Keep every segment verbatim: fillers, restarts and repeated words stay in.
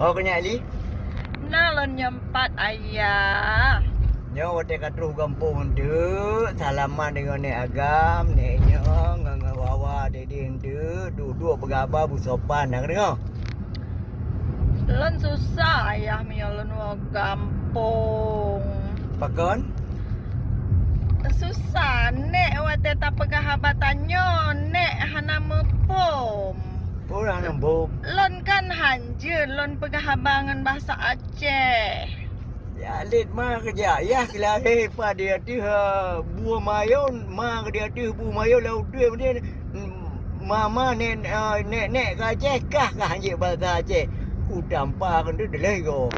Oh, keunyang Li? Na lôn nyoe pat, Ayah. Nyoe watèe ka troh gampông teuk, salaman deungon nèk agam, nèk nyoe ngon, ngon wawa dede teuk, duek-duek peugah haba beusopan, na deungoe? Lôn susah, Ayah, meunyoe lôn woe gampông. Pakon? Susah, nèk watèe tapeugah haba tanyoe, nèk hana muphom. Oh, hana muphom. Lôn kan hanjeuet, lôn peugah haba ngon bahasa Aceh. Ya, lét ma keujak, yah, keulah, hei, pat di ateueh, eh, buah mayôn, ma di ateueh buah mayôn, lalu tu, eh, ma, ma, nèk, eh, nèk, nèk ka Aceh, kah, kah hanjeuet bahasa Aceh. Kutampa keuneuk dilèe goe.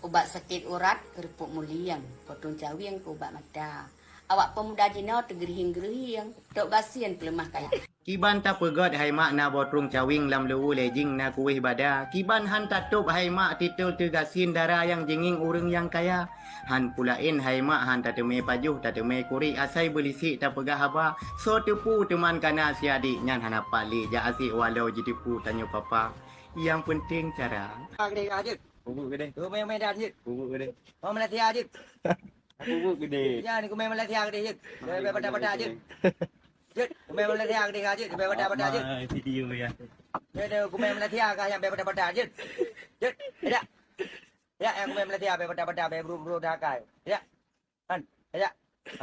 Ubat sakét urat, keureupeuk mulieng, boh trueng cawéng keu ubat mata. Awak peumuda jinoe teugeurihieng-geurihieng, trok gasien peuleumah kaya. Kiban tapeugöt hai mak na boh trueng cawéng lam luweue lé jieng na kuwéh bada. Kiban han tatôb hai mak titôl teugasien dara nyang jingieng ureueng nyang kaya. Han peulaén hai mak han tateumé pajoh tateumé kurek asai beulisek tapeugah haba. Soe teupeu teuma kana si adék nyan hana pat lé jak asék walau jiteupeu tanyoe papa. Nyang peunteng cara. Kubu gede. Kubu gede. Kubu gede. Mau Malaysia aja. Kubu gede. Ya, ni kumai Malaysia gede, Jit. Bèk, bèk padah-padah, Jit. Jit, kumai Malaysia gede, Jit. Bèk padah-padah, Jit. Video ya. Jit, kumai Malaysia kah nyang bèk padah-padah, Jit. Jit, ya. Ya, nyang kumai Malaysia bèk padah-padah, bèk bro-bro dah kai. Ya. Kan, ya. Ha,